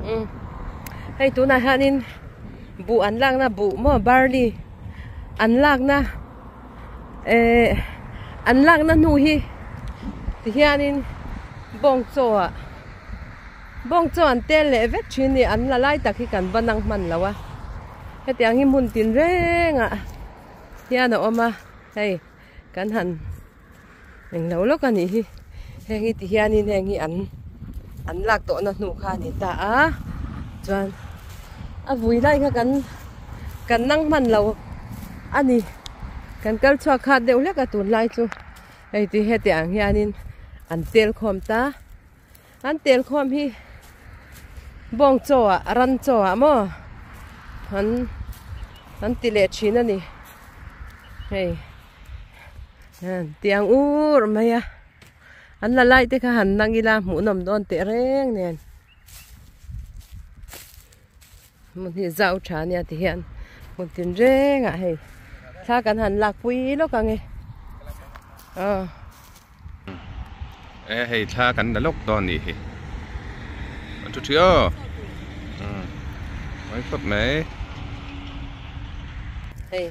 Umm hei tunah hianin buh an lakna buh maw barley an lakna ehh an lakna hnu hi tihianin bawng chaw ah bawng chaw an tel leh vek thin a ni an la lai tak hi kan va nang hman lo a hetiang hi hmun tin rengah hian a awm a hei kan han. Englo lawk a nih hi heng hi ti hianin heng hi an an lak tawhna hnu kha a ni ta a chuan a vui lai kha kan kan nang hman lo a ni kan kal chhuak khat deuh hlek a tunlai chu hei ti heti ang hianin an tel khawm ta an tel khawm hi bawng chaw ah ran chaw ah maw an an ti leh thin a ni hei. Tiang ur mai a an la lai te kha han nang ila hmuh nawm dawn teh reng nen hmun hi zau tha ania ti hian hmun tin reng ah hei thla kan han lak pui lawk ang e aw. E hei thla kan la lawk dawn nih hi an thu thi aw umm mawi khawp mai. Hei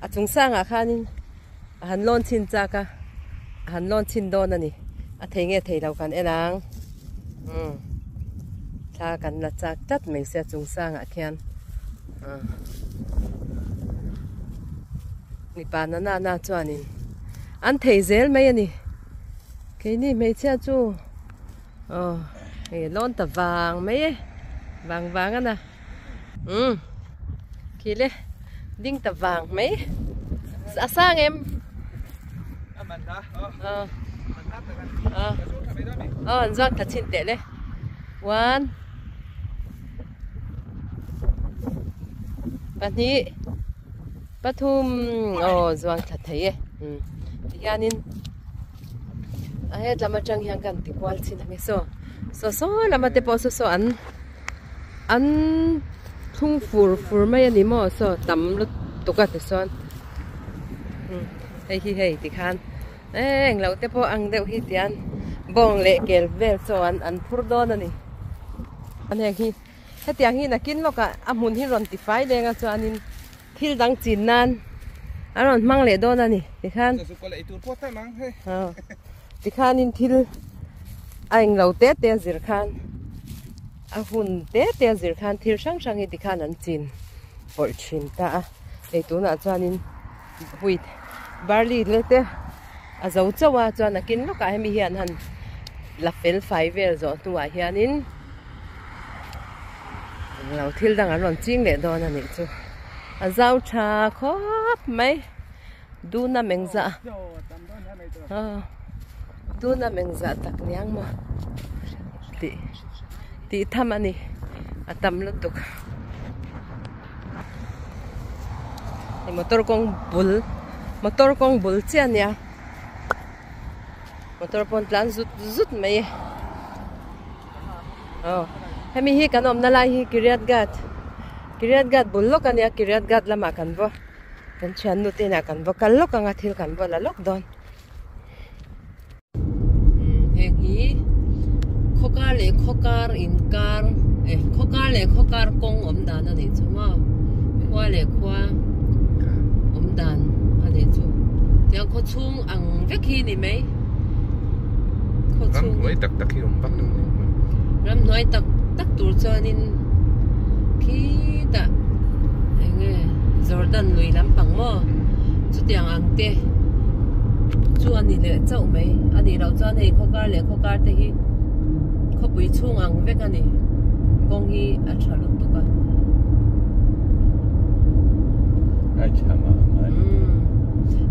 a chung sangah khanin a han lawn chhin chak a a han lawn chhin dawn a ni a thei nge thei lo kan en ang umm thla kan la chak tlat mai sia chung sangah khian ah mipa na na na chuanin an thei zel mai a ni keini hmeichhia chu aw hei lawn ta vang mai e vang vang a na umm khi le ding ta vang mai a sang em aw aw an zuang thla chhin teh le one pahnih. Pathum aw zuang thla thei e umm tihianin a hetlam atang hian kan ti kual chin ang e saw saw saw lama te pawh saw saw an an thlung fur fur mai a ni maw saw tam lutuk a tichuan umm hei hi hei tikhan eng lo te pawh ang deuh hi tian bawng leh kel vel chaw an an phur dawn a ni an heng hi. Hetiang hi nakin lawkah a hmun hi rawn tifai leng a chuanin thil dang chin nan an rawn hmang leh dawn a ni tikhan tikhanin thil a englo te te a zir khan a hun te te a zir khan thil hrang hrang hi tikhan an chin pawlh thin ta a hei tunah chuanin wheat barley leh te a zo chauh a chuan nakin lawkah hemi hian han la fel fai vel zawh hnuah hianin. Englo thil dang an rawn ching leh dawn a nih chu a zau tha khawp mai duna mengzah duna mengzah tak niang maw tih tih tham a ni a tam lutuk hei motor kawng bul motor kawng bul chiah a nia motor pawn tlan zut zut mai e. Aw hemi hi kan awmna lai hi Kiryat Gat Kiryat Gat bul lawk a nia Kiryat Gat lamah kan va kan thiannu te inah kan va kal lawk ang a thil kan va la lawk dawn heng hi khawkar leh khawkar inkar eh khawkar leh khawkar kawng awm dan a nih chu maw khua leh khua awm dan a nih chu tiang khaw chhung ang vek hi ni mai. Ramhnuai tak tak hi awm vak lo ni maw? Ramhnuai tak tak tur chuanin khitah eng nge Jordan lui lampang maw chutiang ang te chu a ni leh chauh mai a nih loh chuan hei khawkar leh khawkar te hi khawpui chhung ang vek a ni kawng hi a tha lutuk a.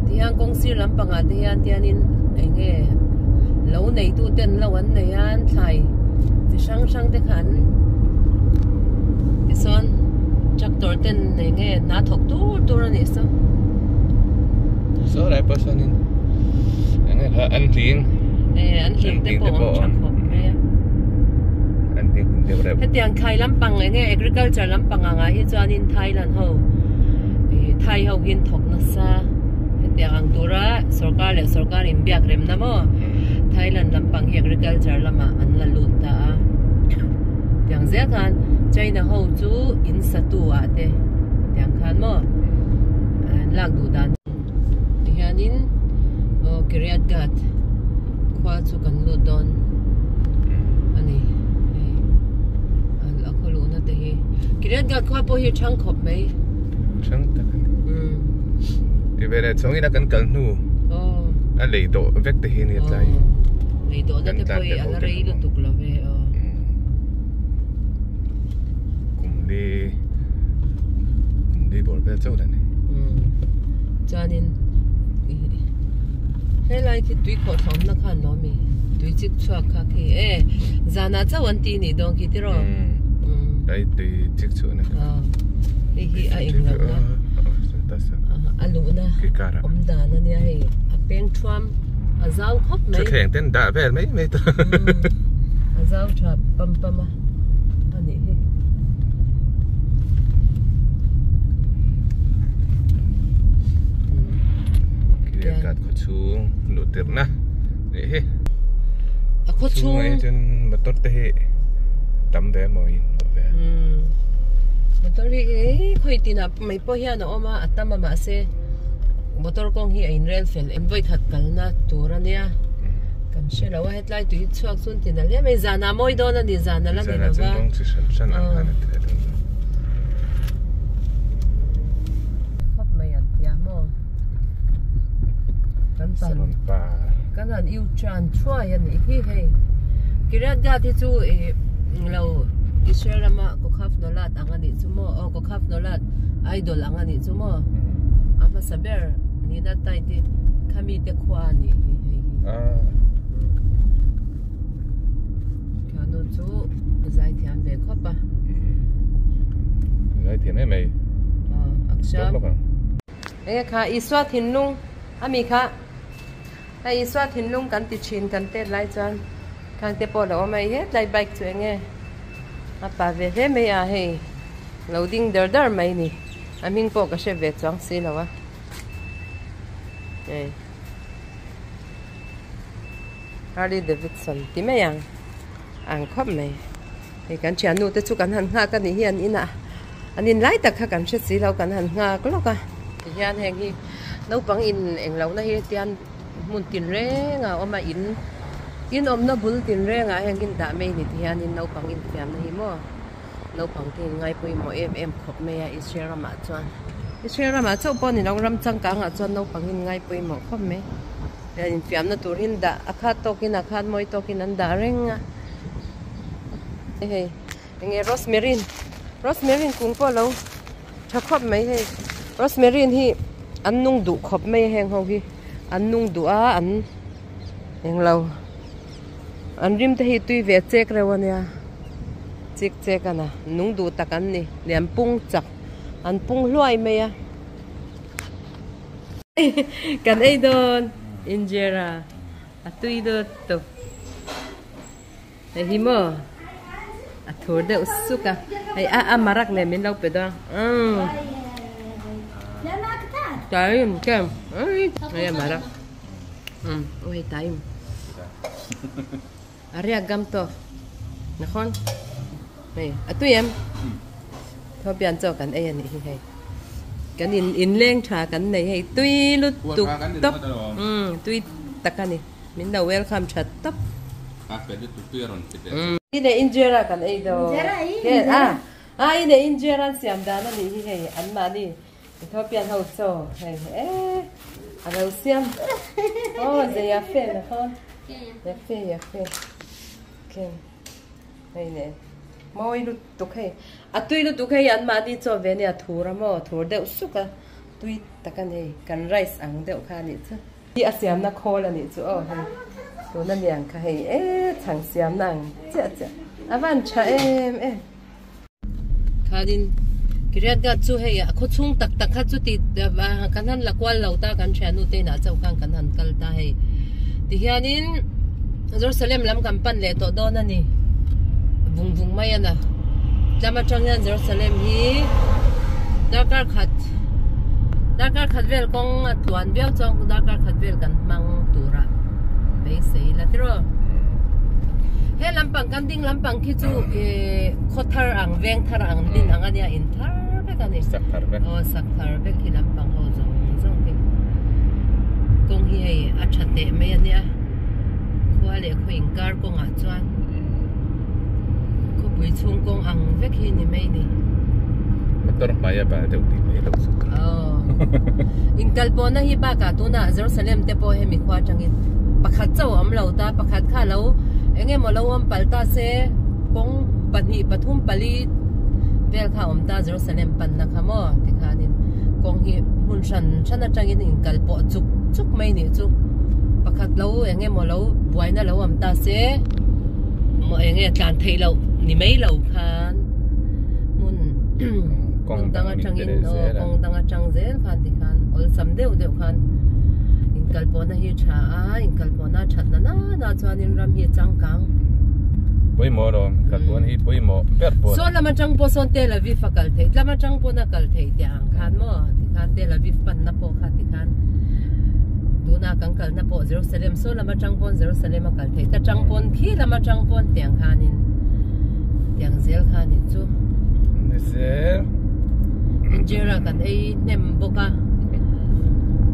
Tihian kawng sir lampangah te hian tianin eng nge lo neitu ten lo an nei a an thlai chi hrang hrang te kha an tichuan tractor ten eng nge hna thawk tur tur a nih saw. Saw lai pawh sawnin eng nge kha an hling an hling te pawh awm tha khawp mai a. An hling hmun deuh reuh. Hetiang thlai lampang eng nge agriculture lampang angah hi chuanin Thailand ho ih Thai ho hian thawk nasa hetiang ang tura sorkar leh sorkar inbiak remna maw Thailand lampang hi agriculture lamah an la lut ta a. Tiang zel khan China ho chu in satu ah te tiang khan maw an lak duh dan tihianin aw Kiryat Gat khua chu kan lut dawn a ni hei a khaw luhna te hi Kiryat Gat khua pawh hi thang khawp mai. Thang tak a ni. Ti ve leh chhawngin a kan kal hnu a lei dawh vek te hi a ni tlai. Lei dawhna te pawh hi a la rei lutuk lo ve aw. Kum li kum li bawr vel chauh la ni. Chuanin helai khi tui khawh thlawmna khan lo mi tui chik chhuak kha khi e zanah chauh an ti nih dawn khi tiraw. Tlai tui chik chhuah na kha. Hei hi a englo na a luhna awm dan a nia hei a peng thuam a zau khawp mai. Thuthleng ten dah vel mai mai ta. A zau tha pam pam a a nih hi. Kiryat Gat khaw chhung luh tirh na nih hi. A khaw chhung ah hian chuan motor te hi tam ve maw in hmuh ve. Motor hi ei khawi tinah mai pawh hian a awm a a tam a mahse motor kawng hi a in rel fel em vawi khat kalna tur a nia kan hre lo a hetlai tui chhuak chu an ti nalh hle mai zanah mawi dawn a ni zan a la ni lo va khawp mai an tia maw kan pan kan han u tan thuai a nih hi hei Kiryat Gat hi chu ih lo Israel rama Kokhav Nolad ang a nih chu maw aw Kokhav Nolad idol ang a nih chu maw a hmasa ber nihna tai te khami te khua a nih hi hei hi Khianu chu zai thiam ve khawp a zai thiam em mai aw Aksha enge kha Isua thinlung ami kha Hei Isua thinlung kan ti thin kan tet lai chuan khang te pawh a lo awm a hei hetlai bike chu eng nge a pa ve hle mai a hei lo ding der der mai ni a hming pawh ka hre ve chuang si lo a hei Harley Davidson ti mai ang ang khawp mai hei kan thiannu te chu kan han nghak a nih hi an inah an in lai tak kha kan hre si lo kan han nghak lawk a tihian heng hi naupang in eng lohna hi tian hmun tin reng a awm a in in awmna bul tin rengah heng in dah mai ni tihianin naupang infiamna hi maw naupang te in ngaipawimawh em em khawp mai a Israel ramah chuan Israel ramah chauh pawh ni lo ram changkangah chuan naupang in ngaipawimawh khawp mai hian infiamna tur hi an dah a khat tawkin a khat mawi tawkin an dah reng a hei enge rosemary rosemary kung pawh a lo tha khawp mai hei rosemary hi an nung duh khawp mai a heng ho hi an nung duh a an englo an rim te hi tui ve chek reuh a nia chik chek a na nung duh tak an ni lian pung chak an pung hluai mai a. Kan ei dawn injera a tui deuh tawp hei hi maw a thur deuh suk a hei a a marak nen min lo pe dawn umm taim kem hei a marak umm aw hei taim a riak gam tawp nakhon hei a tui em Thawpian chaw kan ei a nih hi hei kan in inleng tha kan nei hei tui lutuk tawp umm tui tak a ni min lo welcome tha tawp umm ine injera kan ei dawn a a ine injera an siam dan a nih hi hei an mahni Ethiopian ho chaw hei e a lo siam aw ze yafe na khawn yafe yafe ken hei le mawi lutuk hei a tui lutuk hei an mahni chaw ve ania thur a maw thur deuh suk a tui tak a ni hei kan rice ang deuh kha a nih chu hi a siamna khawl a nih chu aw hei tuna niang kha hei e chhang siamna ang chiah chiah a van tha em em. Khanin Kiryat Gat chu hei a khaw chhung tak tak kha chu ti kan han la kual lo ta kan thiannu te inah chauh khan kan han kal ta hei tihianin Jerusalem lam kan pan leh tawh dawn a ni vung vung mai a na tlam atang hian Jerusalem hi darkar khat darkar khat vel kawng a tluan viau chuan darkar khat vel kan hmang tura beisei la tiraw he lampang kan ding lampang khi chu eh. Khaw thar ang veng thar ang din ang a nia in thar vek a ni. Sak thar vek. Aw sak thar vek hi lampang ho zawng zawng hi kawng hi hei a tha teh mai a nia khua leh khaw inkar kawngah chuan khawpui chhung kawng ang vek hi ni mai ni. Motor hmai a bal deuh tih mai lo chu. Aw inkal pawhna hi bakah tunah Jerusalem te pawh hemi khua atangin pakhat chauh a awm lo ta pakhat kha lo eng emaw lo awm palh ta se. Kawng pahnih pathum pali vel kha a awm ta Jerusalem panna kha maw tikhanin kawng hi hmun hran hran atangin inkal pawh chuk chuk mai nih chu pakhat lo eng emaw lo buaina lo awm ta se maw eng nge tlan theih loh ni mai lo khan hmun hmun dang atangin aw kawng dang atang zel khan tikhan awlsam deuh deuh khan inkal pawhna hi tha a inkal pawhna that na na chuanin ram hi a changkang. Pawimawh alawm, kal pawn hi pawimawh ber pawh. Sawn lam atang pawh sawn Tel Aviv a kal theih, tlam atang pawn a kal theih tih ang khan maw tikhan Tel Aviv panna pawh kha tikhan tuna kan kalna pawh Jerusalem sawn lam atang pawn Jerusalem a kal theih, ta tang pawn khi lam atang pawn tiang khanin tiang zel kha nih chu. Ni zel. Injera kan ei hnem bawk a.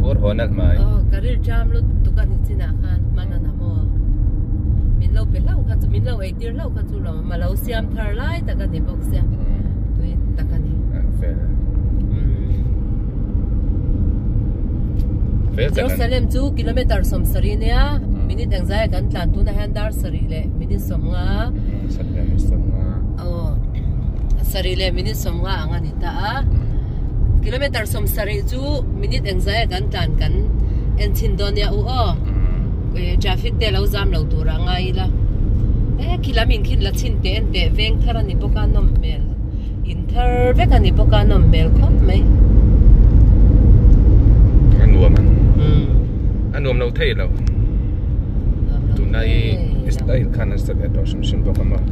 Pur haw nalh mai. Aw ka rilṭam lutuk a ni chinah khan hman a na maw. Min lo pe hlauh kha chu min lo ei tir hlauh kha chu lo ma lo siam thar lai tak a ni bawk sia tui tak a ni. Fel. Fel tak. Jerusalem chu kilometer 70 nia minute engzai kan tlan tuna hian dar sarih leh minute 50. Sarih leh minute 50. Aw sarih leh minute 50 ang a ni ta a. Kilometer 70 chu minute engzai kan tlan kan en chhin dawn nia u aw. Traffic te lo zam lo tur a ngai ila e khi lam in khin la chhin teh en teh veng thar a ni bawk a nawm hmel in thar vek a ni bawk a nawm hmel khawp mai. A nuam ang a nuam lo thei lo tuna i style khan an sa ve tawh hrim hrim bawk a maw.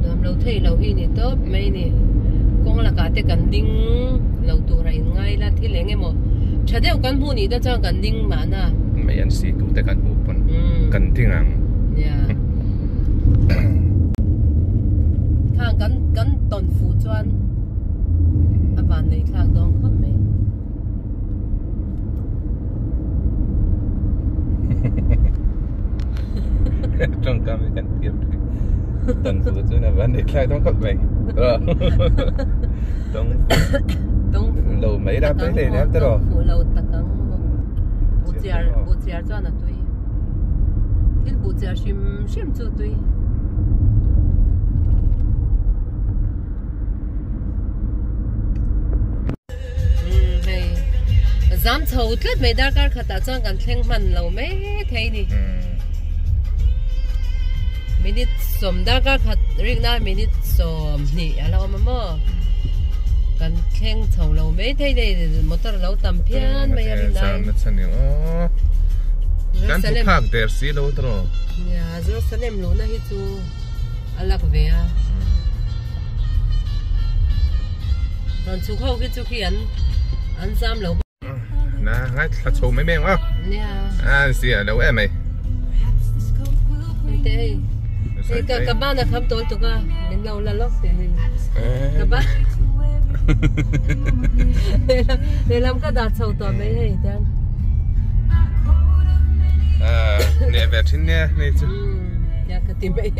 Nuam lo thei lo hi ni tawp mai ni kawng lakah te kan ding lo tur a in ngai la thil eng emaw tha deuh kan hmuh nih te chuan kan ding mahna. Mai an si tu te kan hmuh pawn kan ding ang. Nia. Khang kan kan tawn fuh chuan a van nei thlak dawn khawp mai. Tawngkam hi kan thiam thin. Tawn fuh chuan a van nei thlak dawn khawp mai. Tawng fuh lo mai la pe hle hle tiraw. Tawng fuh lo tak ang maw. Buhchiar buhchiar chuan a tui. Thil buhchiar hrim hrim chu tui. Hei zam chho tlat mai darkar khatah chuan kan thleng hman lo mai thei ni. Minute sawm darkar khat rikna minute sawmhnih a lo awm a maw kan thleng chho lo mai thei ni motor a lo tam phian mai a rin ai. Kan hmu phak der si lo tawh. Nia Jerusalem luhna hi chu a lak ve a. Rawn chhuk ho khi chu khi an an zam lo. Na ngai thla chho mai mai ang a. Nia. A zia lo em mai. Te hei. Hei ka ka ban a kham tawl tuk a min lo la lawk te hei. Ka ban. Lehlam ka dah chho tawh mai hei tiang. Neh ve thin nia nei chu. Nia ka ti mai.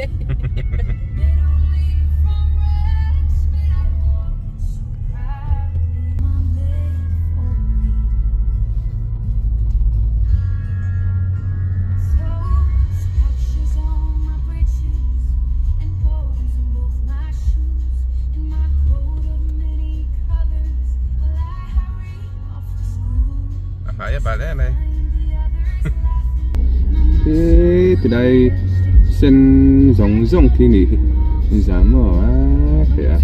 A hmai a bal em ai. He tilai sen zawng zawng khi nih hi zam maw a theih a.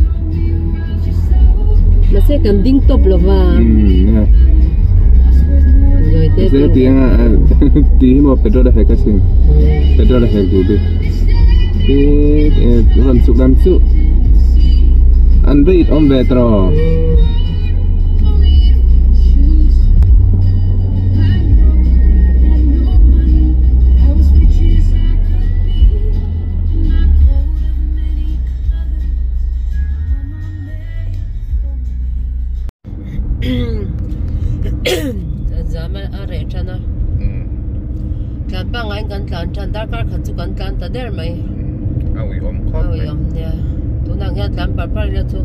Mahse kan ding tawp lo va. Zir ti anga ti hi maw petrol a hek asin petrol a hek duh bik he rawn chuk lam chu an rate awm ve tawh. Atangin kan tlan tan darkar khat chu kan tlan ta der mai. A uiawm khawp mai. A uiawm nia. Tunah hian tlan par par ila chu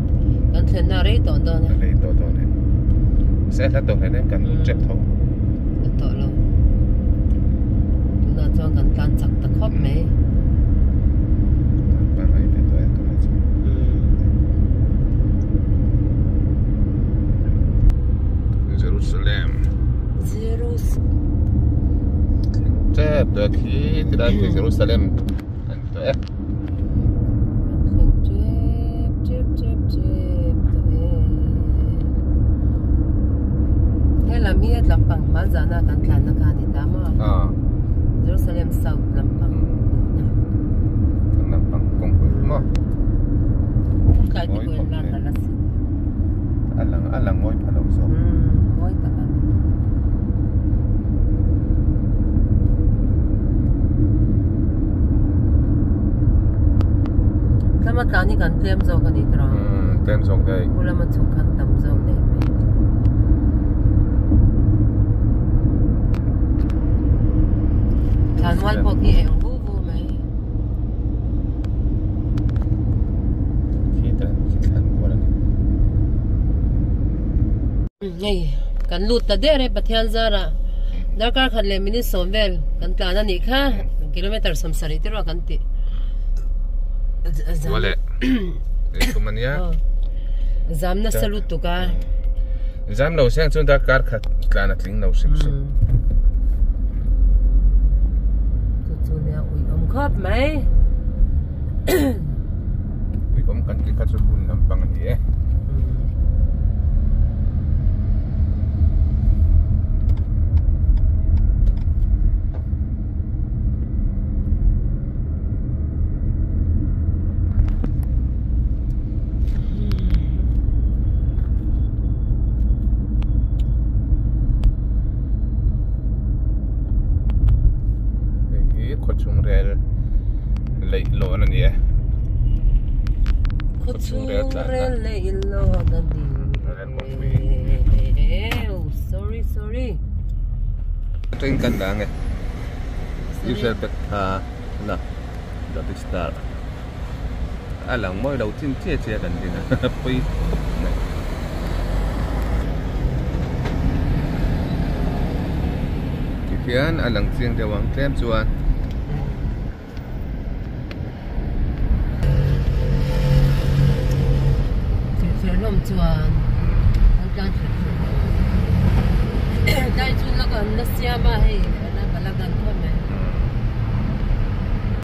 kan thlenna a rei tawh dawn a. A rei tawh dawn e. Mahse a hla tawh hleinem kan tep tho. A tawh lo. Tunah chuan kan tlan chak ta khawp mai. Tlan pangai ve tawh e tunah chuan. Jerusalem. Jerusalem. Tep tawh khi ti lai khi Jerusalem an ti tawh e. Kan thleng tep tep tep tep tawh e. He lam hi a tlampang hma zana kan tlanna kha a ni ta maw? Jerusalem South lampang luhna. Kan lampang kawngpui maw? Tlai te pawhin lan la la si. A lang a lang ngawi pha lo zawk. Umm ngawi tak a ni. Tlama tlan hi kan tlem zawk a ni tawh. Umm tlem zawk daih. Khu lama chhuk khan tam zawk daih mai. Thlan mual pawh khi eng vu vu mai. Khi tan khi thlan mual a ni. Hei kan lut ta der e Pathian zarah darkar khat leh minute sawm vel kan tlan a nih kha kilometer 70 te ruah kan tih. Wale tum a nia. Zam nasa lutuk a. Zam lo seng chuan darkar khat tlan a tling lo hrim hrim. Chu chu nia ui awm khawp mai. Ui awm kan tih kha chu hun lampang a ni e. Hei hi khawchhung rel leih lawn a ni e. Khawchhung rel leih lawn a ni e. Sorry sorry. Train kan dang e. Israel pek tha na the star a lang mawi lo chin chiah chiah kan ding a pawi khawp mai. Tikhian a lang chiang deuh ang tlem chuan. Thirther hlawm chuan an tlan thir thur hlawm. Tlai chhun laka an la siam a hei a la balagan khawp